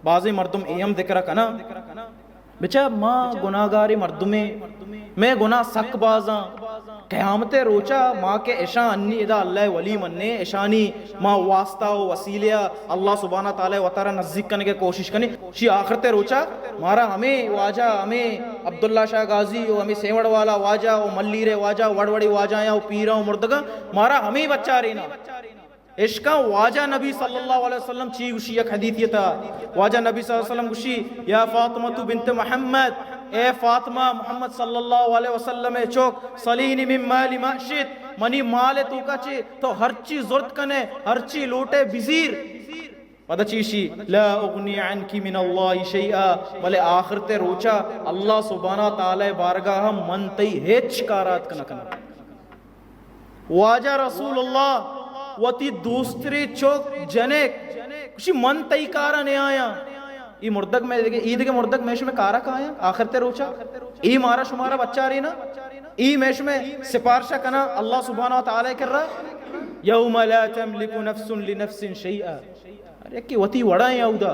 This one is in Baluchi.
بازیں مردم اے ہم ذکر کناں، بچا ما گناہگاریں مردمیں، مئے گناہ سک بازاں۔ قیامت ءِ روچا ما کہ اشاں انی ادا اللہ ءِ ولی منیں، اشانی ما واسطہ و وسیلہ ءَ اللہ سبحانہ تعالی وتعالی نزدیک کنگ ءِ کوشش کنیں، شی آخرت ءِ روچا مارا ہمے واجہ، ہمے عبداللہ شاہ غازی و ہمے سیوڑ والا واجہ و ملیر ءِ واجہ، وڑ وڑی واجہ یا و پیراں و مردگاں، مارا ہمے بچارینا۔ اشکاں واجہ نبی صلی اللہ علیہ وسلم چی گوشی؟ یک حدیثی تھا واجہ نبی صلی اللہ علیہ وسلم گوشی: یا فاطمہ بنت محمد، اے فاطمہ، محمد صلی اللہ علیہ وسلم ءِ چوک، سلینی من مالی ما شئت، منی مال ءِ توکا چہ تو ہرچی زرت کنے، ہرچی لوٹے بزیر۔ پدا چی گوشی؟ لا اغنی عنک من اللہ شیئا، بلے آخرت ءِ روچا اللہ سبحانہ تعالی ءِ بارگاہ من تئی ہچ کارات نہ کناں۔ واجہ رسول اللہ وتی دوستریں چک جنک گوشی: من تئی کارا نیایاں۔ ای مردگ مئے دگہ، ای دگہ مردگ مئے شمئے کارا کایاں آخرت ءِ روچا؟ ای مارا شمارا بچارینا؟ ای مئے شمئے سفارشا کناں اللہ سبحانہ و تعالی ءِ کرا؟ یوم لا تملک نفس لنفس شیئا۔ ارے کہ وتی وڑا ہیں اودا۔